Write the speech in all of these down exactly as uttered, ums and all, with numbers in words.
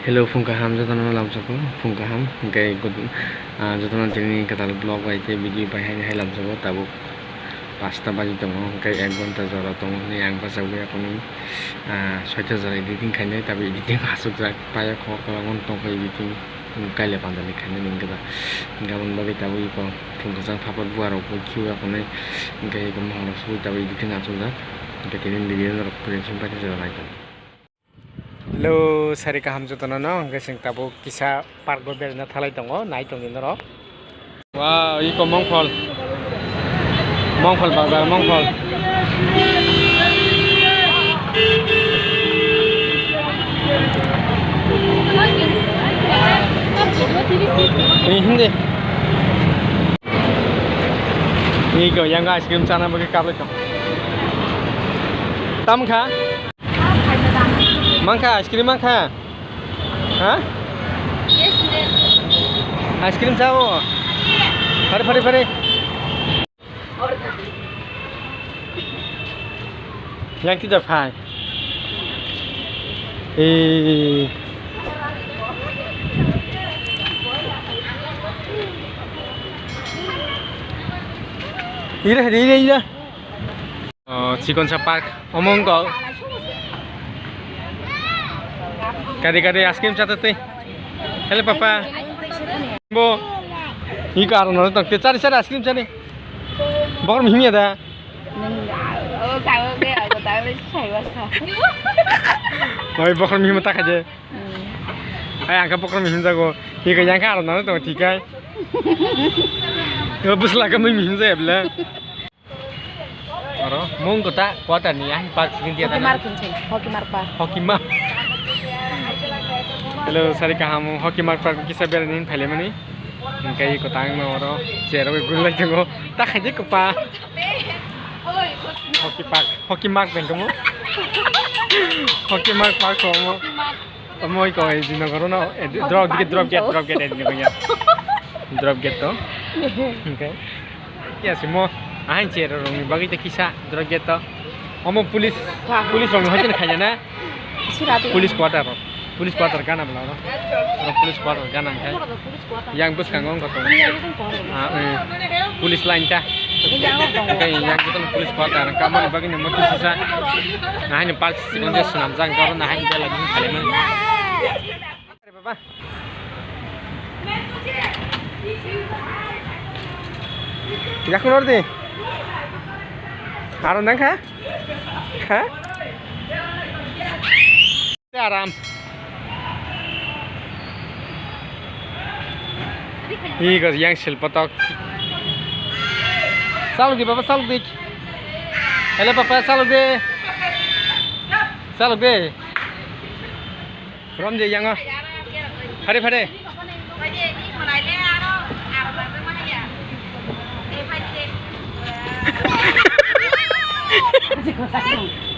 Hello, phung kaham jotono lamsoko, phung kaham, hwnkhe good, ah, jotono tini kwtal vlog bai tei video bai haini hai lamsoko, tabuk pasta baji tongo, hwnkhe ek ghonta jora tongo hinwi ang bachagwi aphano, ah, soita jora editing khainai, tabuk editing aswkjak, payok hor kwbangma tongkha editing, kaila pandani khainani hwnkhe da, gabon bagwi tabuk iko phung kwchang phapar buarok bai khiui aphano, hwnkhe iko mohorok sugui tabuk editing achukjak, hwnkhe tini video norok present pai khe jora naitok. Hello, sari kaham jotono no, hwnkhe chwng tabuk kisa park o berna thalai tongo, nai tongdi norok. Wow, iko mongphol. Mongphol bazar, mongphol. Eh, hindi. Iko yang ice cream chana bagwi kaplai tong. Tam kha? Mankha, ice cream mankha? Ha? Ice cream chao? Phari, phari, phari. Yang tidak phai. Eh. Ira, ira, ira. Oh, Chikonsa Park. Omo wngkha. Kari kari ice cream chata twi. Hello, papa. Bo. Hi karo no tong te chari chari ice cream chani. Bokhrom himya da. Oi, bokhrom himya ta khaje. Ai, ang kha bokhrom himjago. Hi kha yang kha aro no tong thikai. Yo busla ka mui himjaya bla. Oro, mung kota, kota ni, ah, park sini dia Hoki tana. Mark, hoki mark pa. Hoki mark. Hello, sari kaham, hoki mark park kisa berani phaile mani. Hingkai kota ang no oro, chair o gulai tongo. Ta khaide kopa. Hoki park, hoki mark bengkomo. Hoki mark park komo. Moi ko e jino goro no, e, drop gate, drop gate, drop gate, e jino ya. Drop gate to. Okay. Ya simo, ahain che rong ni bagwi te kisa drop gate to. Omo police, police rong ni hoitin khaina na. Police quarter. Police quarter gana bla no. Oro police quarter gana khai. Yang bwskango wngkha tongo. Ah, eh, police line ta. Tei yang bwtang police quarter wngkha, aboni bagwi no motwi sisa. Nahai ni park sikon je swnamjak, oro nahai ni belai bini khalimani. Baba. Yakun ordi. Aro nang kha? Ha? Aram. Hi gor yang sil patok. Saluk di baba, saluk di. Hello papa, saluk di. Saluk di. Rom di yang. Phare phare.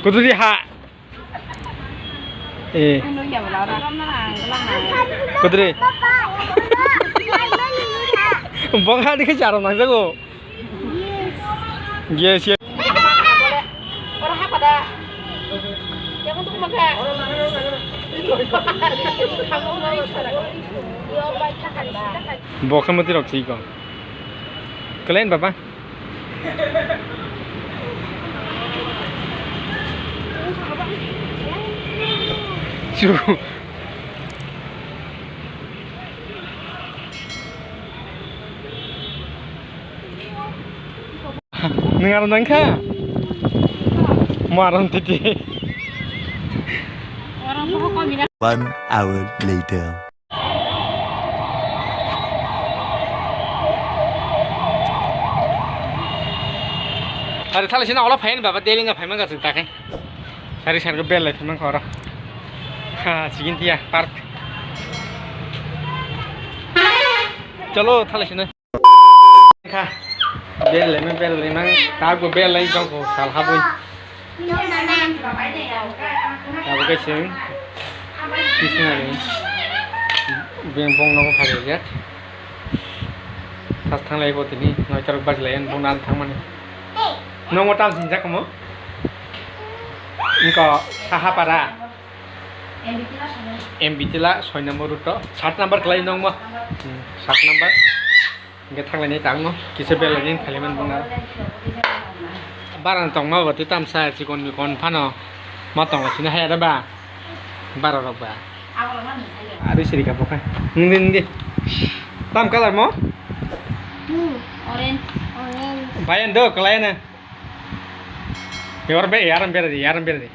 Kudu di ha. Eh. Kudri. Bong ha dikhe charo nangjago. Yes, yes. Bo khe mwtwi rok si ko. Kalen baba. Chu. Nwng aro nang kha? Mo aro titi. One hour later. Are thale sina ola phayan baba, daily na phaiman ga ta khe. Sari sari ko bel lai phaiman khoro. Ha, sigin tiya park. Chalo thale sina. Kha. Bel lai ma, bel lai ma. Ta go bel lai jong ko sal haboi. Abo kaisa kisnani beng bong nogo phai jak. Thas thanglai bo tini noi torok bajilai bong nan thangmani. Nongo tam sinjak mo. Ingko saha para. M B Tila soi number route to, sat number khlai nong mo. Hmm, sat number. Hingke thanglaini tangmo, kisa belai ni thailaimani bwna. Bara tongma bo tei tamsa chikon mikon phano ma tongo sini hai da ba. Bara rok ba. Ari siri ka bokha. Nungdi, nungdi. Tam colour mo? Blue, orange. Orange. Bayan do, kalayan na. Yor be, yaram bera di, yaram bera di.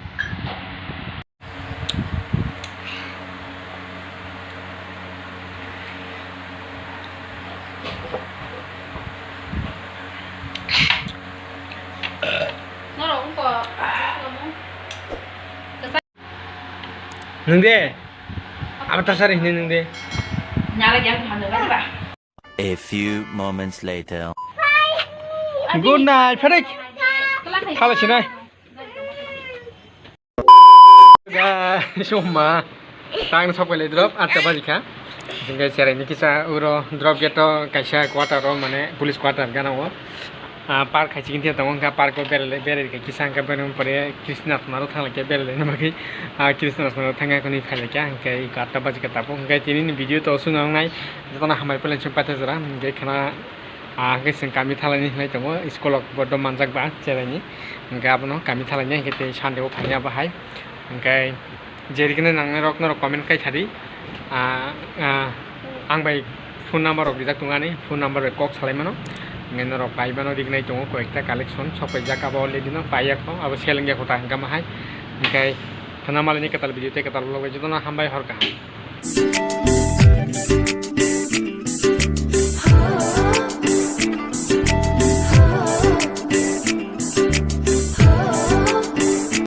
Nungde. Abo tasari hini nungde. A few moments later. Good night, Farik. Khala sinai. Guys, soma. Tang sok pele drop, atta baji kha. Hingke cherai ni kisa uro drop gate to kaisa quarter o mane police quarter gana o. Ah, park hai chikon tia tongo, hingke park o berele, berele kisa hingke bini pore Krishna tma ro thang lai khe berele ni bagwi. Ah, Krishna tma ro thang khe khoni phai lai kha, hingke iko atta baji kha tabuk. Hingke tini ni video to sung nang nai, jotono hambai pele chwng paithak jora, hingke khana, ah, hingke chwng kami thalai ni hinlai tongo, school rok bodo manjak ba cherai ni. Hingke abono kami thalai ni, hingke tei Sunday o phai ya bahai. Hingke jerikno nangnai rok norok comment khai sadi. Ah, ah, ang bai phone number rok rijak tongo ani, phone number bai kok salai mano. Hingke norok pai mano, rignai tongo koi ekta collection sok paijak, abo already no pai ya kho, abo seleng ya kho ta hingka ma hai. Hingke khana malai ni kwtal video tei kwtal vlog bai jotono hambai hor kaham.